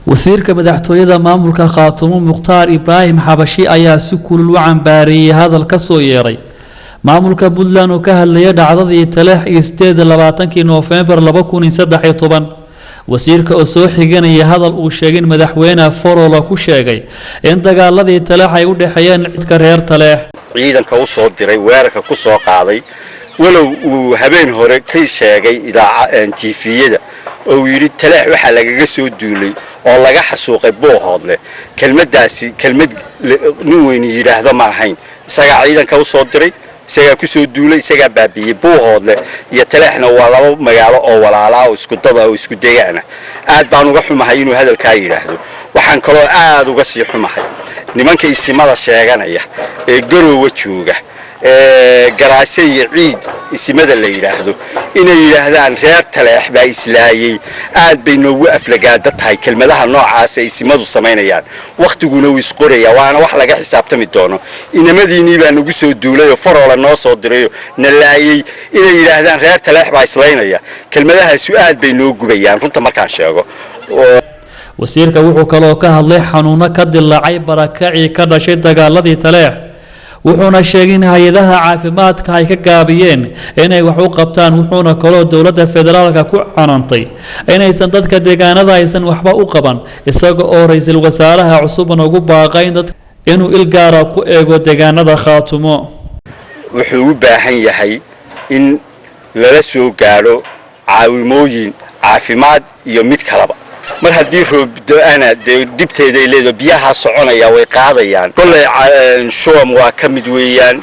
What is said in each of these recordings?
Wasiirka madaxtooyada maamulka Khaatumo, Mukhtaar Ibraahim Xabashi, ayaa si kulul u cambaareeyey hadal ka soo yeeray maamulka Puntland oo ka hadlaya dhacdadii Taleex iyo 28-kii Noofembar 2013. Wasiirka oo soo xiganaya hadal uu sheegay in madaxweyne Faroole ku sheegay in dagaaladii Taleex ay u dhexeeyeen cidka reer Taleex. Ciidanka u soo diray weerarka ku soo qaaday, walow uu habeen hore ka sheegay idaaca TV-yada oo uu yidhi Taleex waxaa lagaga soo duulay oo laga xasuuqay Buuhoodle, kelmaddaasi kelmad nin weyni yidhaahdo ma ahayn. Isagaa ciidanka u soo diray, isagaa ku soo duulay, isagaa baabiiyey. Buuhoodle iyo Taleexna waa laba magaalo oo walaalaa oo isku dada oo isku degaana. Aad baan uga xumahay inuu hadalkaa yidhaahdo. Waxaan kaloo aad uga sii xumahay nimanka isimada sheeganaya ee Garoowa jooga, ee Garaase iyo Ciid isimada la yidhaahdo, inay yidhaahdaan reer Taleex baa islaayey. Aad bay noogu aflagaada tahay kelmadaha noocaas ay isimadu samaynayaan. Wakhtiguna wuu isqorayaa, waana wax laga xisaabtami doono. Inamadiinii baa nagu soo duulay oo Faroola noo soo dirayoo na laayey, inay yidhaahdaan reer Taleex baa islaynaya, kelmadahaasu aad bay noo gubayaan, runta markaan sheego. Wasiirka wuxuu kaloo ka hadlay xanuuno ka dilaacay barakacii ka dhashay dagaaladii Taleex, wuxuuna sheegay in hay-adaha caafimaadka ay ka gaabiyeen inay wax u qabtaan. Wuxuuna kaloo dowladda federaalka ku canantay inaysan dadka deegaanada aysan waxba u qaban, isaga oo ra-iisul wasaaraha cusubna ugu baaqay inuu il gaara ku eego deegaanada Khaatumo. Wuxuu u baahan yahay in lala soo gaadho caawimooyin caafimaad iyo mid kalaba. Mar haddii roob do-ana, dee dhibteeday leedo, biyaha soconaya way qaadayaan. Kolley shuam waa ka mid weeyaan.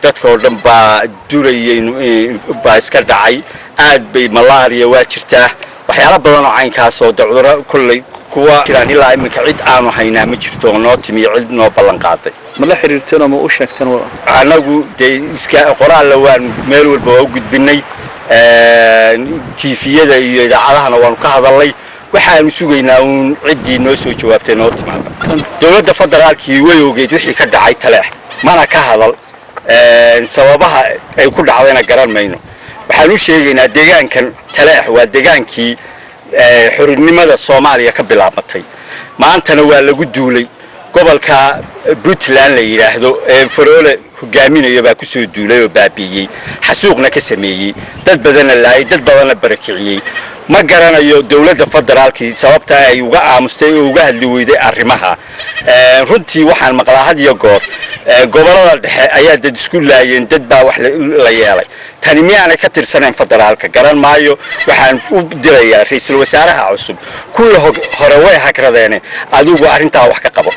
Dadka oo dhan baa durayay, baa iska dhacay. Aad bay malaria waa jirtaa, waxyaalo badan oo caynkaas oo de cudurro kolley kuwa jiraan. Ilaa iminka cid aanu haynaa ma jirto oo noo timiyo cid noo ballan qaaday. Ma la xiriirteen oo ma u sheegteen? Annagu dee iska qoraalla waanu meel walba waa u gudbinay, TV-yada iyo idaacadahana waanu ka hadalnay. Waxaanu sugaynaa uun ciddii noo soo jawaabtay noo timaada. Dowladda federaalkii way ogeyd wixii ka dhacay Taleex, mana ka hadal. Sababaha ay ku dhacdayna garan mayno. Waxaan u sheegaynaa deegaankan Taleex waa deegaankii xornimada Soomaaliya ka bilaabmatay. Maantana waa lagu duulay. Gobolka Puntland la yidhaahdo ee Faroole hogaaminayo baa kusoo duulay oo baabi'iyey, xasuuqna ka sameeyey, dad badanna laayay, dad badanna barakiciyey. Ma garanayo dowladda federaalkii sababta ay uga aamustay oo uga hadli weyday arrimaha. Runtii waxaan maqlaa had iyo goor gobolada dhexe ayaa dad isku laayeen, dad baa wax la yeelay. Tani miyaanay ka tirsanayn federaalka? Garan maayo. Waxaan u dirayaa ra-iisul wasaaraha cusub, kuwii hore way hagradeene, adigu arrintaa wax ka qabo.